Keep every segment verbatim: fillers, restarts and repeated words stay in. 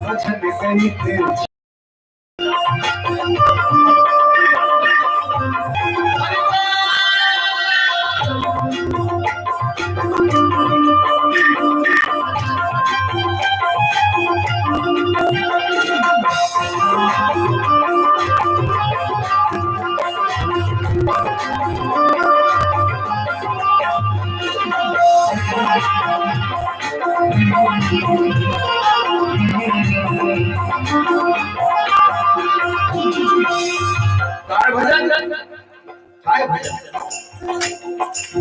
भजन कहिथे। काय भजन? काय भजन?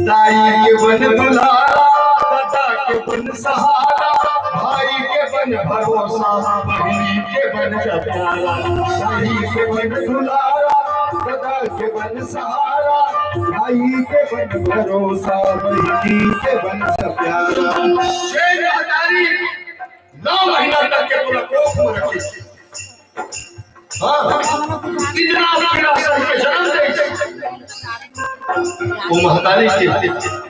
दाई के बन दुलारा, दादा के बन सहारा, भाई के बन भरोसा, बहिनी के बन प्यारा। दाई के बन दुलारा, दादा के बन सहारा, भाई के बन भरोसा, बहिनी के बन प्यारा। छह महतारी नौ महीना तक के तोला कोख में रखे। हाँ, इतना पीड़ा सह के जन्म दे। वो महतारी के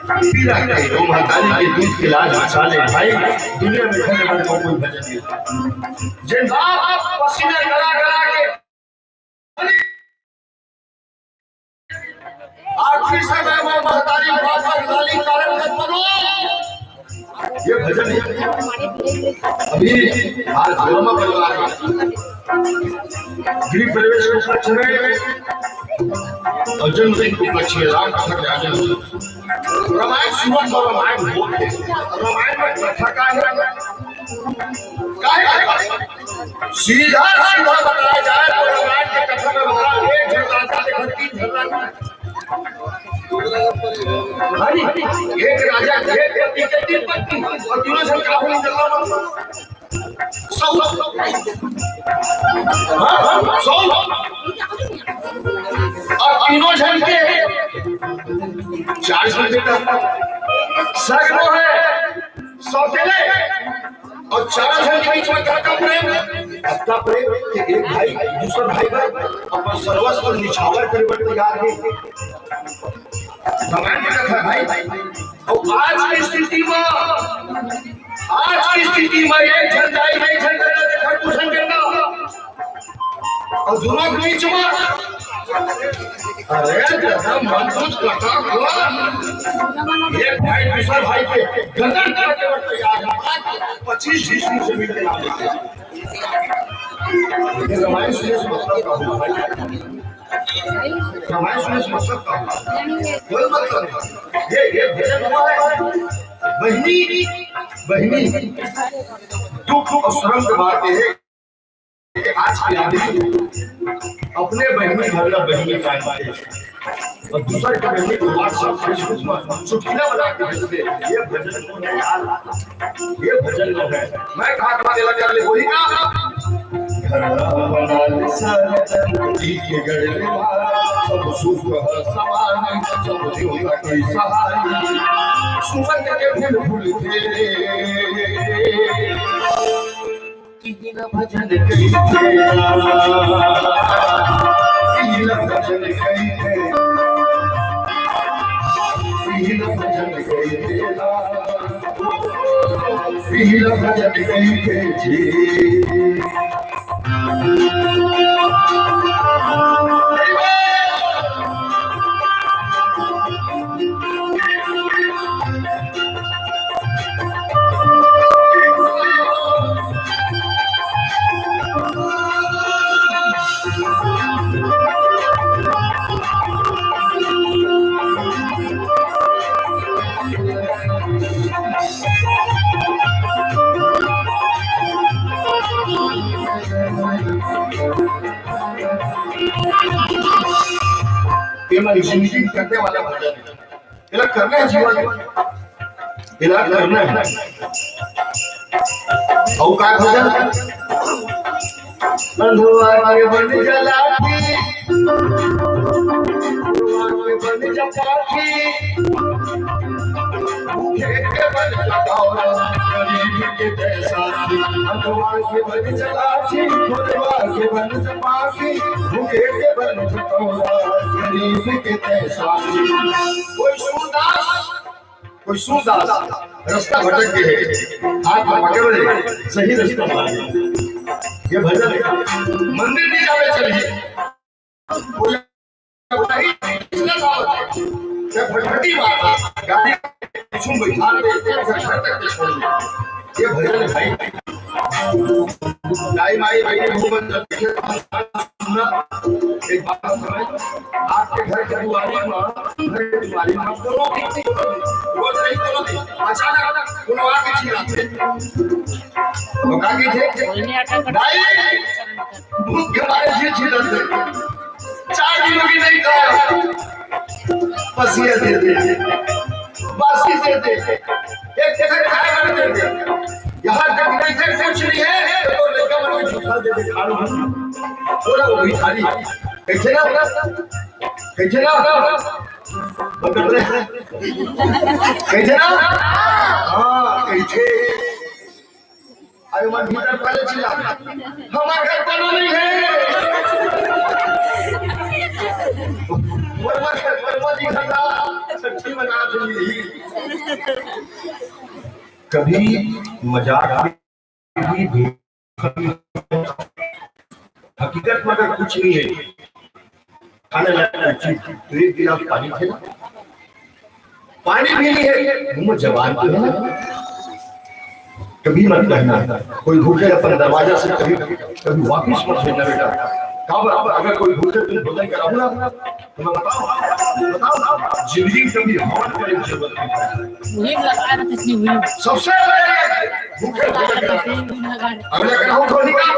पीड़ा के, वो महतारी के दूध के लाज बचा ले भाई, दुनिया में धन्यवाद को कोई भजन नहीं। जिन बाप पसीना गला गला के आखिरी समय में महतारी बाबा लाली कारण मत बनो। ये भजन है। अभी आज ड्रामा बनवा रहे हैं। गृह प्रवेश के उपलक्ष्य में और जन्मदिन के उपलक्ष्य में राम कथा के आयोजन। रामायण सुनत और रामायण होत हे। रामायण में कथा का है? काहे का? सीधा सीधा बताया जाए तो रामायण की कथा में बताया, एक झन राजा के घर तीन झन राजा। अरे, एक राजा के एक पति के तीन पत्नी और तीनों झन का हुई जल्ला। सौ। हाँ, हाँ, सौ। और तीनों झन के चार झन बेटा। सगरो है सौतेले। और चारों झन के बीच में का, का प्रेम? अतका प्रेम कि एक भाई दूसर भाई पर अपन सर्वस्व निछावर करे बर तैयार हे। भगवान की कथा भाई। और आज की स्थिति में, आज की स्थिति में एक झन दाई, एक झन दादा देखा, दू झन बेटा। और दोनों के बीच में, अरे दादा, मन कुछ कटा हुआ। एक भाई दूसर भाई के गर्दन काटे बर तैयार है। पच्चीस बीस जमीन के नाम लिखे। ये रामायण सुने से मतलब का हुआ भाई? रामायण सुने से मतलब का हुआ? कोई मतलब नहीं। ये, ये भजन हुआ है। बहिनी, बहिनी, दुख और शर्म के बात ये है कि आज के आदमी अपने बहिनी घर ला बहिनी काट के और दूसर के बहिनी को WhatsApp, Facebook में चुटकिला बना के भेजते। ये भजन को नहीं यार, ये भजन नहीं है। मैं कहा था तेरा कर ले वही का। घर बना ले सारा चंद जी के गढ़ में, सब सुख है सवारी, सब देवता की सहारी। सुमन के फूल फूल थे। किहिला भजन कहिथे, किहिला भजन कहिथे, किहिला भजन कहिथे, किहिला भजन कहिथे जी। ये मैं जिंदगी करने वाला भजन है। एला करना है जीवन में, एला करना है। अउ का भजन? अंधवा के बन जलाती, अंधवा के बन जपाती, भूखे के बन जगौरा, गरीब के जैसा। अंधवा के बन जलाती, अंधवा के बन जपाती, भूखे के बन जगौरा, गरीब के जैसा। कोई सूरदास, कोई सूरदास रास्ता भटक गे हे, हाथ में पकड़ ले, सही रास्ता मा ले। ये भजन हे। मंदिर नहीं जावे चलिए, कोई नहीं, ये भटभटी बात हे, गाड़ी पीछू बैठा दे, घर तक के छोड़ दे। ये भजन हे भाई। दाई माई बहिनी, भगवान जब देखे तो सुना, एक बात सुना, आपके घर के दुआरी में, घर के दुआरी में कोनो भी चीज, रोज नहीं कोनो दिन, अचानक कोनो आके छीन आथे। तो का कहिथे? दाई, भूख के मारे ये छीन आथे। चार दिनों की नहीं खाया, बस ये दे दे, बस ये दे दे, एक जगह खाया कर दे दे। यहाँ तक नहीं थे, कुछ नहीं है, तो लड़का मन के झूठा दे दे, खा लो। बोला वो भिखारी, कहिथे ना, कहिथे ना, बता रहे हैं। कहिथे ना, हाँ, कहिथे। अरे, मन भीतर पहले चिल्ला, "हमार घर कोनो नहीं है।" मोर, मोर, मोर, मोर जी घर ला छट्ठी मनात होही। कभी मजाक में भी, हकीकत में अगर कुछ नहीं है, खाने लायक कोई चीज, तो एक गिलास पानी थे ना, पानी भी नहीं है, मुंह में जबान तो है ना। कभी मत कहना, कोई भूखे अपन दरवाजा से कभी, कभी वापिस मत भेजना बेटा। काबर, अगर कोई भूखे तुम भोजन कराओ ना, तो मैं बताओ, बताओ, जिंदगी में कभी हवन करे जरूरत नहीं पड़ेगी। वही लगा रहा था, इतनी हुई। सबसे पहले भूखे भोजन कराना। अगला ग्राहक को निकाल।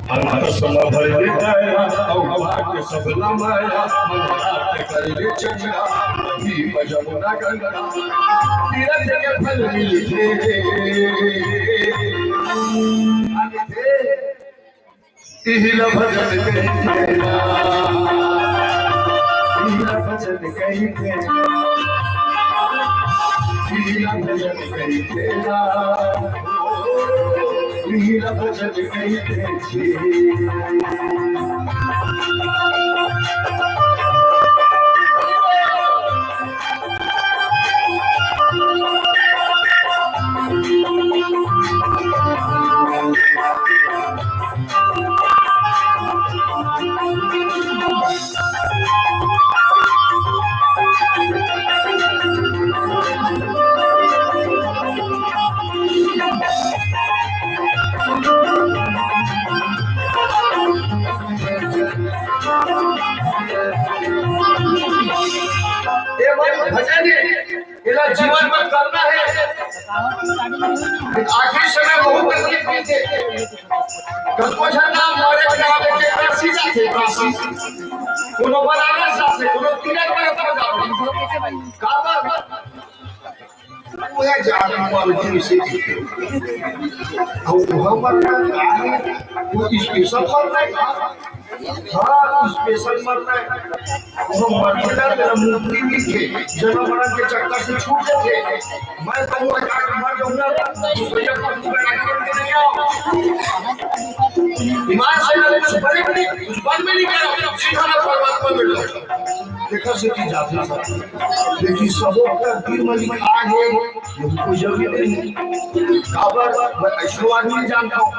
अंत समय भर के दया, अउ भाग्य सब लमाया, मंगला के कर ले चंगा, दीप जमुना गंगा, तीरथ के फल मिलथे। इहिला भजन कहिथे, इहिला भजन कहिथे, इहिला भजन कहिथे, इहिला भजन कहिथे। ये मन भजन हे, एला जीवन में करना हे। आखिरी समय बहुत तकलीफ मिलथे। कतको झन नाम मारे के नाम लेके काशी जाथे, काशी। कोनो बनारस जाथे, कोनो तीरथ में अपन जाथे। काबर? वो है जान पर जी से। अब वो मरना का है, वो स्पेशल मरना है। हाँ, स्पेशल मरना है। वो मरना है, मेरा मुक्ति भी थे। जन्म मरण के चक्कर से छूट जाते। मैं कहूँ, अगर मर जाऊंगा, तो भैया, पर तू मेरा काम नहीं आओ। ईमान से ना कुछ बने भी नहीं, कुछ बन भी नहीं करो, सीधा मैं परमात्मा में मिल जाऊँ। देखा से की जाती है, लेकिन सबो तकदीर में लिखा है, ये कोई जरूरी नहीं। काबर, मैं ऐसो आदमी जानता हूँ,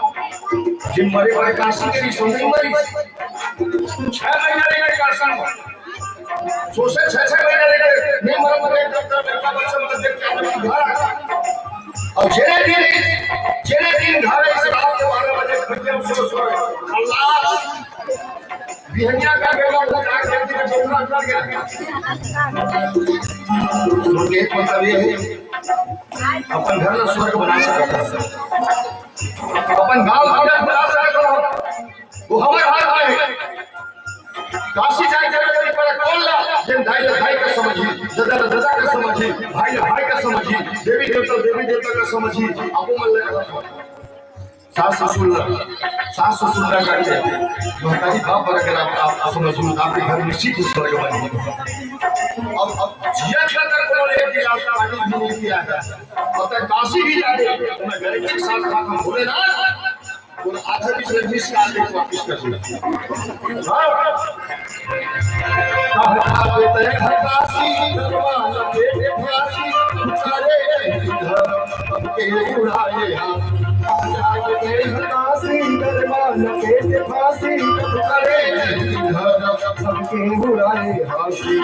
जिन मरे मरे काशी के रिश्ते नहीं मरी। छह महीना रह गए काशी में। सोचे छह, छह महीना रह गए, नहीं मरे मरे डॉक्टर लड़का बच्चा मत देख के अपने घर। और जेरे दिन, जेरे दिन घर इस रात के बारह बजे खटिया में सो, सो, अल्लाह, बिहनिया का बेला वो जाग जल्दी में जरूरत पड़ गया। तो एक मतलब ये है, अपन घर ला स्वर्ग बना सकता है, अपन गांव ला बना सकता है, वो हमारे हाथ में है। काशी जाए के जरूरत पड़े, कौन ला? जिन दाई ला दाई का समझी, दादा ला दादा का समझी, भाई ला भाई का समझी, देवी देवता, देवी देवता का समझी, आपो मन लगा। सास ससुर ला, सास ससुर ला करके, महतारी बाप बर अगर आप, आप समझ लो, आपके घर निश्चित ही स्वर्ग बन जाएगा। अब, अब जिया का तक उन्होंने एक गिलास पानी भी नहीं पिया है, और तक काशी भी जाके, मैं गारंटी के साथ कहा, हम भोलेनाथ, और आधा बीच में मिस कर दे, वापस कर दे। हाँ। कहता बेटे हताशी, दरबान बेटे फांसी, उतारे नहीं घर, सबके उड़ाए हाथ। कहता बेटे हताशी, दरबान बेटे फांसी, उतारे नहीं घर, सबके उड़ाए हाथी।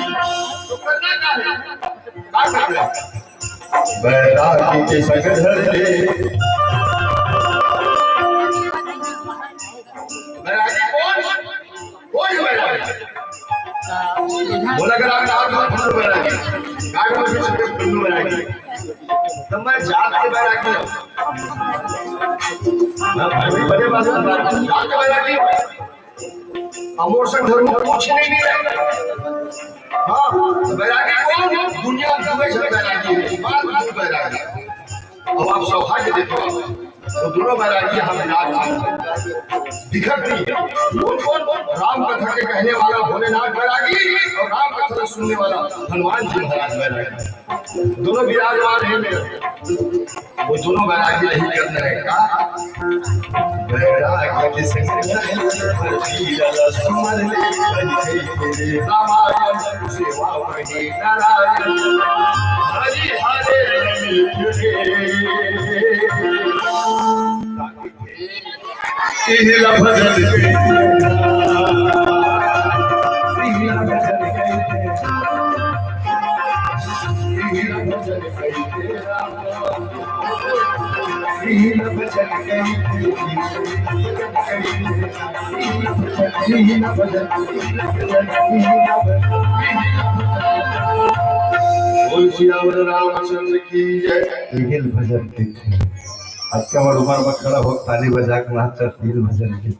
तो करना क्या है? क्या करना है? बैरागी के संग धर ले। बैरागी कौन? कौन है बैरागी? बोला, अगर आप कहा तो फुल्लू बैरागी, गाड़ी में पीछे फुल्लू बैरागी। तो मैं जात के बैरागी हूँ। मैं बड़े, बड़े बात कर रहा हूँ, जात के बैरागी हूँ। अमोर संग धर्म कुछ नहीं, नहीं है। हाँ, बैरागी कौन? दुनिया में दुए झन बैरागी है, बाल बुजुर्ग बैरागी। अब आप सौभाग्य देखो, वो दोनों बैरागी हम रात में दिखत नहीं है। कौन कौन? राम कथा के कहने वाला भोलेनाथ बैरागी और राम कथा के सुनने वाला हनुमान जी महाराज बैरागी। दोनों विराजमान है मेरे। वो दोनों बैरागी नहीं करने हैं का? बैरागी के संग नहीं, सुमर ले, रामायण सेवा वही नारायण। हरि हरे मिलके। इहिला भजन कइथे। इहिला भजन कइथे। इहिला भजन कइथे। इहिला भजन कइथे। इहिला भजन, इहिला भजन, इहिला भजन। बोल सियावर रामचंद्र की जय। इहिल भजन कइथे। अतका बड़ उमर में खड़ा हो, ताली बजा के नाचत, इहिल भजन कइथे।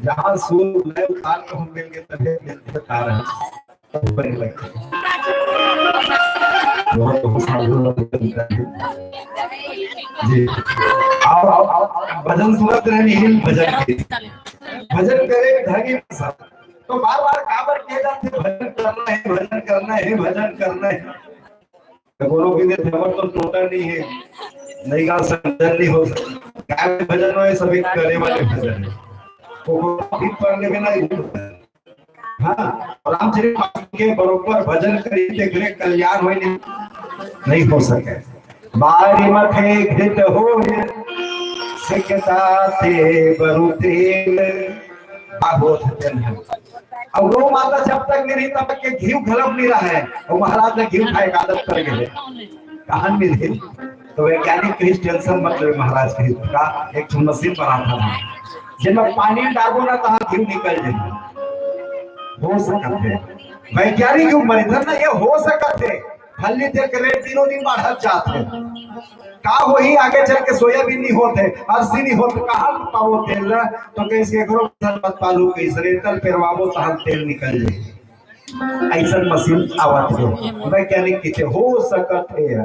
जहाँ सुर लय उतार के हम मिल के तबे मिल के गा रहे हैं। बहुत, बहुत साधु लोग हैं। जी। आओ, आओ, आओ, भजन सुनत रहे, इहिल भजन के। भजन करे ढागी भाषा। तो बार-बार काबर किए जाते, भजन करना है, भजन करना है, भजन करना है। तो कोनो कहिथे, "हमर तो टोटा नहीं है, नहीं गा सकत, नहीं हो सकत।" गाय भजन में सभी करे वाले भजन है। वो कोनो भी पढ़ने में नहीं। हाँ, रामचरित मानस के बरोबर भजन करी ते गृह कल्याण होई नहीं, नहीं हो सके। बारी मथे घृत होय, सिकता ते बरु तेल, अबोध तेल है। अब वो माता जब तक नहीं रही, तब तक के घी घलब नहीं रहा है। और महाराज ने घी खाए का आदत कर गए। कहां मिले? तो वैज्ञानिक कहिस, "Tension मत ले महाराज," कहिस, "का एक ठो मशीन बनाथंव, जेमा पानी डालबो ना, तहां घी निकल जाही।" हो सकत हे, वैज्ञानिक युग मरिधन ना, ये हो सकत हे। फल्ली तेल के रेट दिनों दिन बढ़त जात हे। का होही आगे चल के? सोयाबीन नहीं होत हे, अलसी नहीं होत, कहां पाबो तेल ला? तो कहिस, "एकरो फसल मत पालू," कहिस, "रेतल पेरवाबो, तहां तेल निकल जाही।" अइसन मशीन आवत हे। वैज्ञानिक कहिथे, हो सकत हे,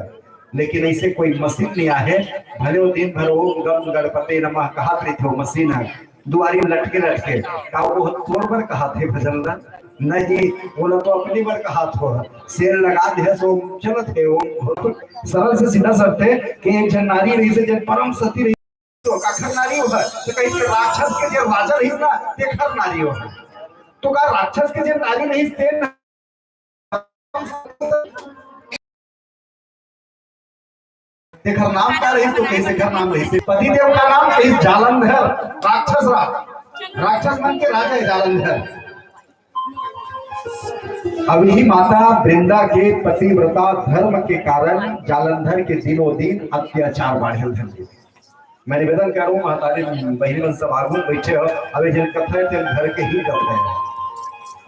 लेकिन अइसे कोई मशीन नहीं आहे। भले वो दिन भर ओम गम गणपते नमः कहत रहिथे, वो मशीन ह दुआरी लटके लटके, का वो तोर बर कहत हे भजन ला? नहीं, वो ला तो अपनी बर कहत हो। सेल लगा दे, सो चलत हे। वो बहुत सरल से सीधा शब्द हे कि एक झन नारी रहिसे, जेन परम सती रहिसे, तो काखर नारी हो, तो कहिथे राक्षस के जे राजा रहिस ना, तेखर नारी हो। तो का राक्षस के जे नारी रहिस, ते ना, तेखर नाम का रहिस, तो कहिसे तेखर नाम रहिस? पति देव का नाम कहिस जालंधर, राक्षस रा-, राक्षस मन के राजा हे जालंधर। अब इही माता वृंदा के पतिव्रता धर्म के कारण जालंधर के दिनों दिन अत्याचार बाढ़े धर। मैं निवेदन करूं, महतारी बहिनी मन सब आगू बैठे हो, अब ये जेन कथा हे, तेन घर के ही कथा हे।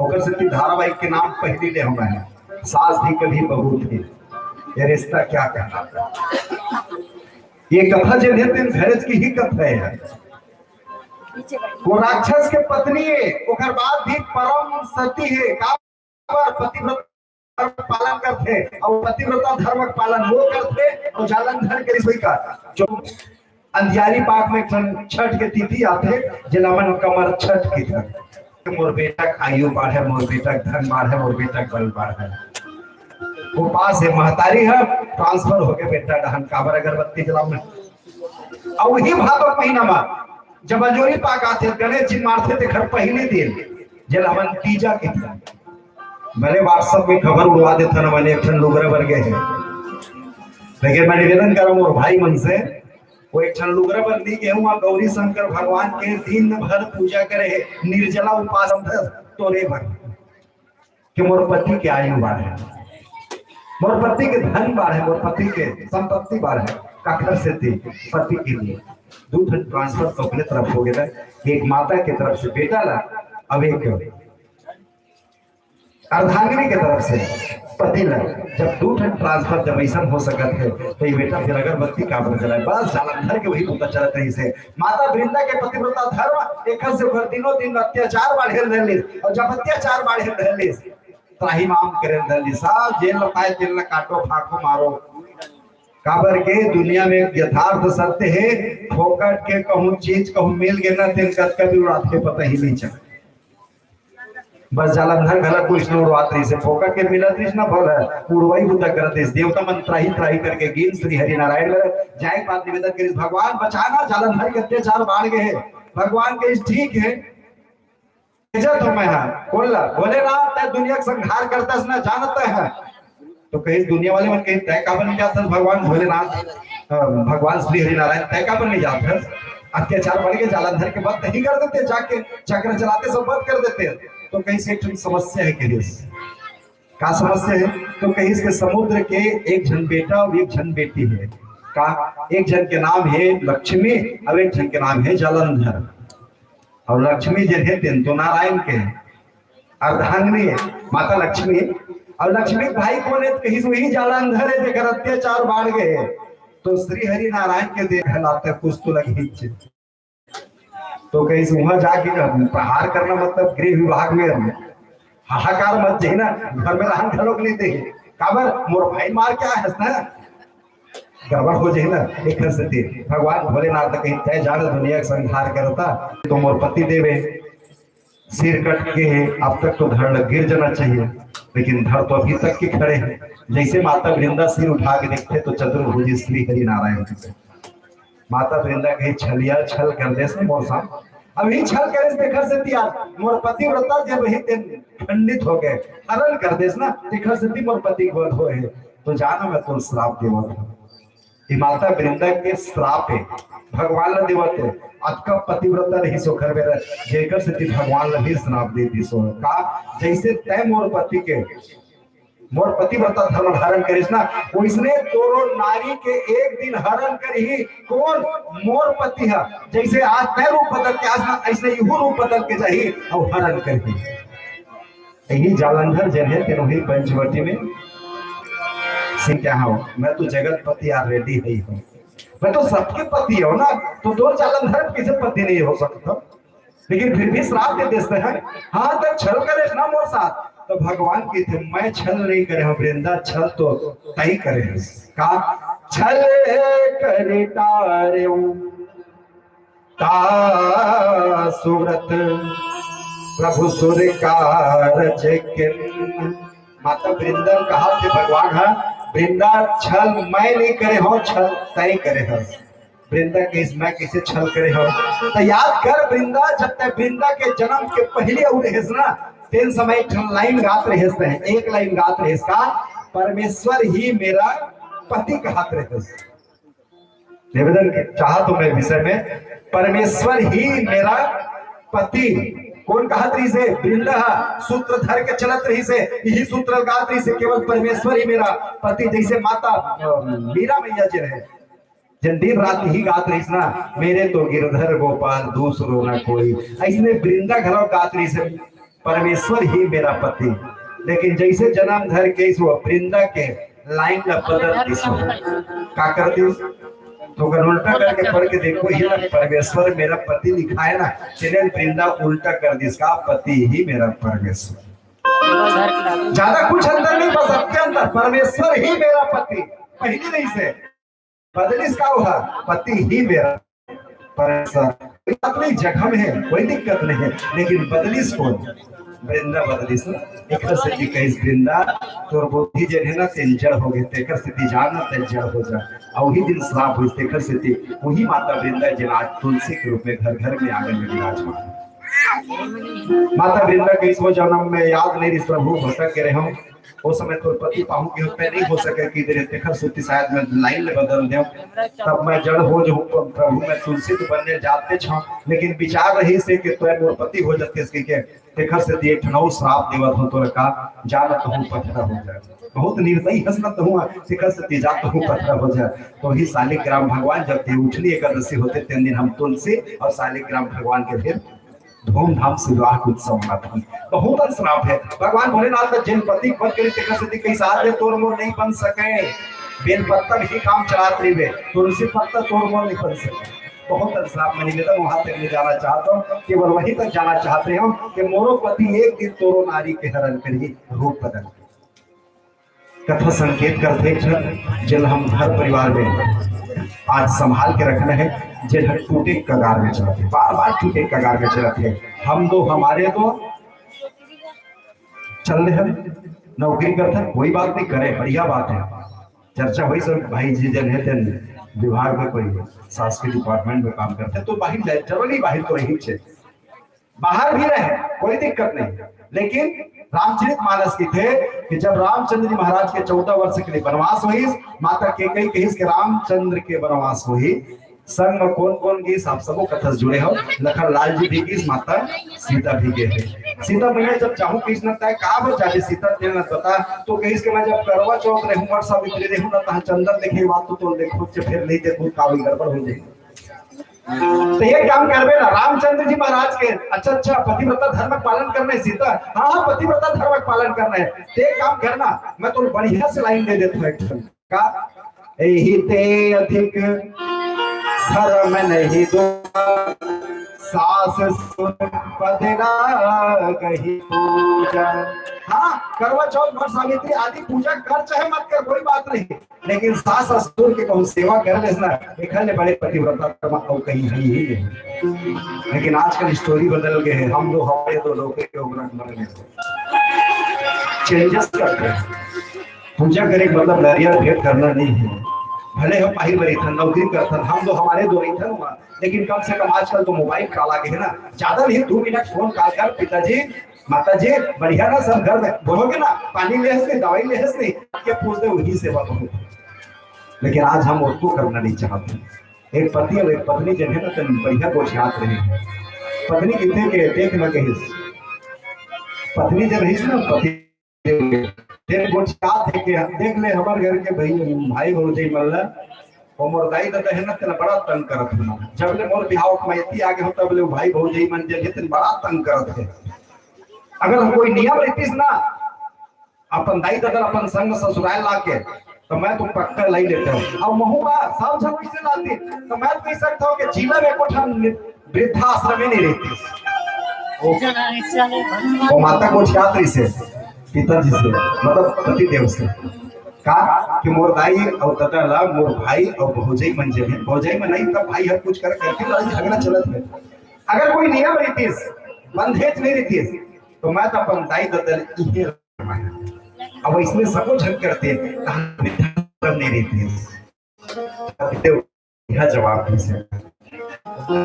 ओकर सेती धारावाहिक के नाम पहिली ले होना हे, सास भी कभी बहू थी, ये रिश्ता क्या कहलाता। ये कथा जेन हे, तेन घर की ही कथा हे। वो राक्षस के पत्नी हे, ओकर बाद भी परम सती हे। का पर पतिव्रता धर्म पालन करथे, अउ पतिव्रता धर्म के पालन वो करथे, अउ जालंधर के रसोई का जो अंधियारी पाख में एक ठन छठ के तिथि आथे, जेला मन कमर छठ कथे। मोर बेटा के आयु बाढ़े, मोर बेटा के धन बाढ़े, मोर बेटा के बल बाढ़े। वो पास हे, महतारी हे, ट्रांसफर हो गए बेटा डहन, काबर अगरबत्ती जलाओ ना। अउ वही भादो महीना में जब अजोरी पाक आथे, गणेश जी मारथे, तेखर पहली दिन, जेला हमन तीजा कहिथन। भले WhatsApp में खबर उड़वा देथन, हमन एक ठन लुगरा बर गए हे, लेकिन मैं निवेदन करम मोर भाई मन से, वो एक ठन लुगरा बर नी गए हुआ, गौरी शंकर भगवान के दिन भर पूजा करे हे, निर्जला उपास हम धर तोरे बर। कि मोर पति के आयु बाढ़े, मोर पति के धन बाढ़े, मोर पति के संपत्ति बाढ़े। काखर सेती? पति के लिए। दू ठन ट्रांसफर तो अपने तरफ हो गया, एक माता के तरफ से बेटा ला, अब एक अर्धांगिनी के तरफ से पति ला। जब दू ठन ट्रांसफर जब ऐसा हो सकत हे, तो ये बेटा फिर अगरबत्ती काबर जलाए? बस जालंधर के वही बुता चलत रहिस हे। माता वृंदा के पतिव्रता धर्म एखर से ओखर दिनों दिन अत्याचार बाढ़े रहलिस, और जब अत्याचार बाढ़े रहलिस, त्राही माम करे रहलिस, सब जेन ल पाए तेन ल काटो, फाको, मारो। काबर के दुनिया में एक यथार्थ सत्य हे, फोकट के कहूं चीज कहूं मिल गे ना, तेन कतका भी उड़ाथे पता ही नहीं चले। बस जालंधर घला कुछ न उड़वात रहिस हे, फोकट के मिलत रहिस ना, भल उड़वाई बुता करत रहिस। देवता मन त्राही त्राही करके गिन श्री हरि नारायण ल जाए के बाद निवेदन करिस, भगवान बचाना, जालंधर के अत्याचार बाढ़ गए हे। भगवान कहिस ठीक हे, भेजत हों मैं हा। कोन ला? भोलेनाथ, तैं दुनिया के संहार करथस ना, जानत हे। तो कहिस दुनिया वाले मन कहिस, तैं काबर नहीं जात हस भगवान भोलेनाथ, अ, भगवान श्री हरि नारायण, तैं काबर नहीं जात हस? अत्याचार बढ़ गए, जालंधर के बंद नहीं कर देते, जाके चक्र चलाते सब बंद कर देते। तो कहिस एक ठन समस्या हे, कहिस का समस्या हे? तो कहिस के समुद्र के एक झन बेटा और एक झन बेटी हे। का? एक झन के नाम हे लक्ष्मी और एक झन के नाम हे जालंधर। और लक्ष्मी जे हे तेन तो नारायण के अर्धांगिनी हे, माता लक्ष्मी। और लक्ष्मी के भाई कोन हे? कहिस वही जालंधर हे, जेकर अत्याचार बाढ़ गए। तो श्री हरि नारायण के देख लाते कुछ तो लगी। तो कहिस उहाँ जाके प्रहार करना, मतलब गृह विभाग में हाहाकार मच जाही ना, घर में रहन घलोक नहीं दे। काबर? मोर भाई मार के आए हस ना, गड़बड़ हो जाही ना। एखर सेती भगवान भोलेनाथ कहिस, तैं जान दुनिया के संहार करता, तो मोर पति देव हे, सिर कट के हे, अब तक तो धड़ ल गिर जाना चाहिए, लेकिन धड़ तो अभी तक के खड़े हे। जैसे माता वृंदा सिर उठा के देखथे तो चतुर्भुजी श्री हरि नारायण दिखथे। माता वृंदा कहिस, छलिया छल कर देस ना मोर साथ। अभी छल करिस तेखर सेती आज मोर पतिव्रता जे रहिस तेन खंडित हो गए, हरण कर देस ना, तेखर सेती मोर पति के वध होए हे। तो जाना मैं तोर श्राप देवत हूँ। ये माता वृंदा के श्राप हे, भगवान ला देवत हे। अतका पतिव्रता रहिस ओखर बेरा, जेकर सेती भगवान ला भी श्राप दे दिस हो। का? जैसे तैं मोर पति के मोर पतिव्रता धर्म धारण करिस ना, ओइसने तोरो नारी के एक दिन हरण करही। कोन? मोर पति ह। जैसे आज तैं रूप बदल के आस ना, ऐसने इहू रूप बदल के जाही और हरण करही। यही जालंधर जेन हे, तेन वही पंचवटी में सिंह क्या हो, मैं तो जगतपति already ही हूँ, मैं तो सबके पति हूँ ना, तो तोर जालंधर कैसे पति नहीं हो सकता? लेकिन फिर भी श्राप दे देते हैं। हाँ, तो छल करे ना मोर साथ। तो भगवान कहिथे, मैं छल नहीं करे हूँ वृंदा, छल तो तैं करे हस। का? छल करि टारेउ ता सुरत, प्रभु सुर कारज कीन्ह। माता वृंदा कहा थे भगवान, हाँ, वृंदा छल मैं नहीं करे हूँ, छल तैं करे हस। वृंदा कहिस, मैं कैसे छल करे हूँ? तो याद कर वृंदा, जब तैं वृंदा के जन्म के पहले अउ रहेस ना, तेन समय एक ठन लाइन गात रहेस, तैं एक लाइन गात रहेस का, परमेश्वर ही मेरा पति कहत रहेस। निवेदन के चाहत हूँ मैं विषय में, परमेश्वर ही मेरा पति। कोन कहत रहिस हे? वृंदा सूत्र धर के चलत रहिस हे, यही सूत्र गात रहिस हे, केवल परमेश्वर ही मेरा पति। जैसे माता, अ, मीरा मैया जी रहे, जेन दिन रात यही गात रहिस ना, मेरे तो गिरधर गोपाल दूसरो ना कोई। ऐसने वृंदा घलो गात रहिस हे, परमेश्वर ही मेरा पति। लेकिन जैसे जन्म धर के इस वो वृंदा के लाइन ला बदल दिस हो। का कर दिस? तो अगर उल्टा करके पढ़ के देखो, ही ना परमेश्वर मेरा पति लिखा है ना, तेने वृंदा उल्टा कर दिस का, पति ही मेरा परमेश्वर। ज्यादा कुछ अंतर नहीं, बस सबके अंदर परमेश्वर ही मेरा पति। पहली नहीं से बदलिस का हुआ, पति ही मेरा परमेश्वर। अपनी जगह में है, कोई दिक्कत नहीं है, लेकिन बदलिस कोन? वृंदा बदलिस, एकर सेती कहिस, "वृंदा, तोर बुद्धि जेन हे ना, तेन जड़ हो गे, तेकर सेती जा ना, तेन जड़ हो जा।" अउ उही दिन श्राप होइस, तेकर सेती उही माता वृंदा जेन आज तुलसी के रूप में घर घर में आंगन में विराजमान हे। माता वृंदा कहिस, "वो जन्म में याद नहीं रिहिस प्रभु, भटक गे रहेंव। ओ समय तोर पति पाहूं के होते नहीं हो सके कि तेरे, तेकर सेती शायद मैं लाइन ले बदल देंव, तब मैं जड़ हो जाहूं प्रभु, मैं तुलसी तो बनने जातेच हंव, लेकिन विचार रहिस हे कि तोय मोर पति हो जातेस कहिके, तेकर सेती एक ठन अउ श्राप देवत हंव तोर का, जा ना तहूं पथरा हो जा।" बहुत निर्दयी हस ना तहूं, तेकर सेती जा तहूं पथरा हो जा। तो उही शालिग्राम भगवान जब ते उठनी एकादशी होथे तेन दिन हम तुलसी अउ शालिग्राम भगवान के फिर धूमधाम से विवाह के उत्सव मनाथन। बहुत अन श्राप हे। भगवान भोलेनाथ का जेन पति के वध करिस तेकर सेती कहिस, "आज ले तोर मोर नहीं बन सके, बेल पत्ता भी काम चलात रहिबे, तुलसी पत्ता तोर मोर नहीं बन सके।" बहुत अन श्राप, मैं निवेदन वहां तक नहीं जाना चाहत हंव, केवल वहीं तक जाना चाहत हंव कि मोरो पति एक दिन तोरो नारी के हरण करही, रूप बदल के। कथा संकेत करथे एक झन, जेला हम घर परिवार में आज संभाल के रखना हे, जेला टूटे के कगार में चलत हे, बार बार टूटे के कगार में चलत हे। हम दो, हमारे दो, चल रहे हम, नौकरी करथन, कोई बात नहीं, करे, बढ़िया बात हे। चर्चा होइस सब भाई जी जेन हे तेन विभाग में कोई शासकीय डिपार्टमेंट में काम करथे, तो बाहिर जाए, जरूरी बाहिर तो रहिथे, बाहर भी रहे, कोई दिक्कत नहीं। लेकिन रामचरित मानस कथे कि जब रामचंद्र जी महाराज के चौदह वर्ष के लिए वनवास होइस, माता कैकेयी कहिस कि रामचंद्र के वनवास होही, संग में कोन कोन गिस, आप सबो कथा से जुड़े हो, लखन लाल जी भी गिस, माता सीता भी गे हे। सीता मैया जब चाहूं कहिस ना, "तैं का बर जाबे सीता, तेला बता।" तो कहिस कि "मैं जब करवा चौथ रहूं, वट सावित्री रहूं ना, तहां चंदन देखे के बाद तो तोला देखहूं, फिर नहीं देखहूं, का होही, गड़बड़ हो जाही।" तो ये काम करबे ना, रामचंद्र जी महाराज के, अच्छा, अच्छा, पतिव्रता धर्म के पालन करना हे सीता, हाँ, हाँ, पतिव्रता धर्म के पालन करना हे, ते एक काम करना, मैं तोला बढ़िया से लाइन दे देथंव एक ठन। का? "एहि ते अधिक धर्म नहीं दूजा, सास सुन पद लागहि पूजा।" हाँ, करवा चौथ, वट सावित्री आदि पूजा कर चाहे मत कर, कोई बात नहीं, लेकिन सास ससुर के कहूं सेवा कर लेस ना, एखर ले बड़े पतिव्रता धर्म अउ कहीं हे ही नहीं। लेकिन आजकल स्टोरी बदल गे हे, हम दो हमारे दो लोग के उग्र मर गए, चेंजेस कर दे। पूजा करे के मतलब नरियर भेंट करना नहीं हे। भले हम बाहिर में रहिथन, नौकरी करथन, हम दो हमारे दो रहिथन हुआ, लेकिन कम से कम आजकल तो मोबाइल कॉल आ गे हे ना, ज्यादा नहीं, दो मिनट फोन कॉल कर, "पिताजी, माताजी, बढ़िया ना सब घर में?" बोलोगे ना, "पानी ले हस नहीं, दवाई ले हस नहीं?" के पूछ दे, वही सेवा बहुत। लेकिन आज हम उसको करना नहीं चाहते। एक पति अउ एक पत्नी जेन हे ना, तेन बढ़िया गोठियात रहे। पत्नी कथे के देख ना कहिस, पत्नी जेन रहिस ना, पति तेन गोठियात हे के देख ले, हमर घर के भाई, भाई भौजाई मन ला, ओ मोर दाई ददा हे ना, तेला बड़ा तंग करत हे। जब ले मोर बिहाव के मैं एती आ गे हंव, तब ले भाई भौजाई मन जेन हे, तेन बड़ा तंग करत हे। अगर कोई नियम रहितिस ना, अपन दाई ददा अपन संग ससुराल लाके, तो मैं तो पक्का लई लेतेंव। अब महूं बा, सब झन कइसे लातिस, तो मैं तो कहि सकत हंव कि जिला में एको ठन वृद्धाश्रम ही नहीं रहितिस। ओ माता गोठियात रहिसे, पिताजी से, मतलब पतिदेव से, का कि मोर दाई अउ ददा ला मोर भाई अउ भौजाई मन जेन हे, भौजाई मन नहीं, तब भाई हर कुछ करे करके लड़ाई झगड़ा चलत हे। अगर कोई नियम रहितिस, बंधेज नहीं रहितिस, तो मैं तो अपन दाई ददा ला इहे अब इसमें सबो झन करते, कहां नहीं रहती है। यह जवाब दीस हे।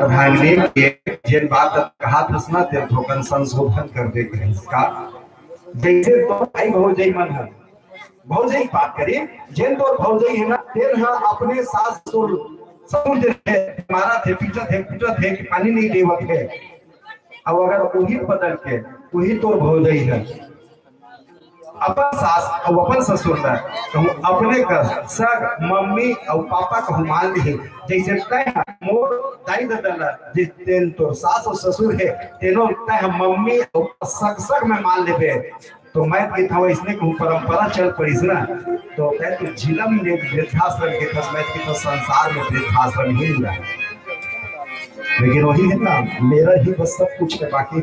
अर्धांगिनी के जेन बात कहाथस ना, तेन थोकन संशोधन कर दे कहिस का। जैसे तो भाई भौजाई मन हे, भौजाई बात करी, जेन तो भौजाई हे ना, तेन हा अपने सास ससुर, ससुर जे हे, मारा थे, पीटा थे, पीटा थे कि पानी नहीं देवत हे। अब अगर उही बदल के, उही तोर भौजाई हे, अपन सास अउ अपन ससुर ला कहूं अपने कर सग मम्मी अउ पापा कहूं मान लिहे, जैसे तैं मोर दाई ददा ला, जिस तेन तोर सास अउ ससुर हे, तेनो तैं मम्मी अउ सग सग में मान लेबे, तो मैं कहत हंव, इसने कहूं परंपरा चल पड़िस ना, तो तैं तो जिला में वृद्धाश्रम के कस, मैं कहत हंव संसार में वृद्धाश्रम ही नहीं रहा। लेकिन वही है ना, मेरा ही बस सब कुछ है, बाकी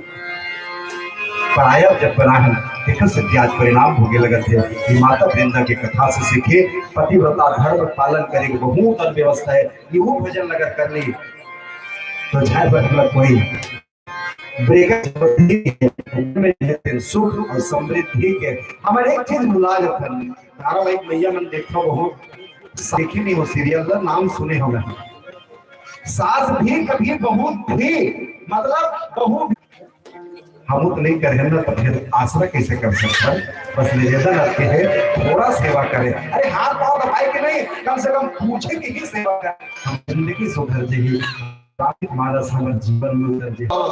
पराया जब बना है, देखो से ब्याज परिणाम भोगे लगत हे। ये माता वृंदा के कथा से सीखे, पतिव्रता धर्म पालन करे के बहुत अन व्यवस्था है। ये वो भजन लगत कर ली, तो झाय बदला कोई बेगर जबरदस्ती के, में रहते सुख और समृद्धि के। हमर एक चीज भुला जाथन, धारावाहिक मैया मन देखो, बहुत देखे नहीं हो सीरियल ला, नाम सुने हो मैं। सास भी कभी बहू थी, मतलब बहू भी। हम तो नहीं करे ना, तो फिर आसरा कैसे कर सकता है? बस निवेदन आपके है, थोड़ा सेवा करें। अरे, हाथ पाँव दबाए के नहीं, कम से कम पूछे कि ही सेवा करें। हम जिंदगी सुधर जाएगी, हमारा समझ जीवन में उतर जाएगी।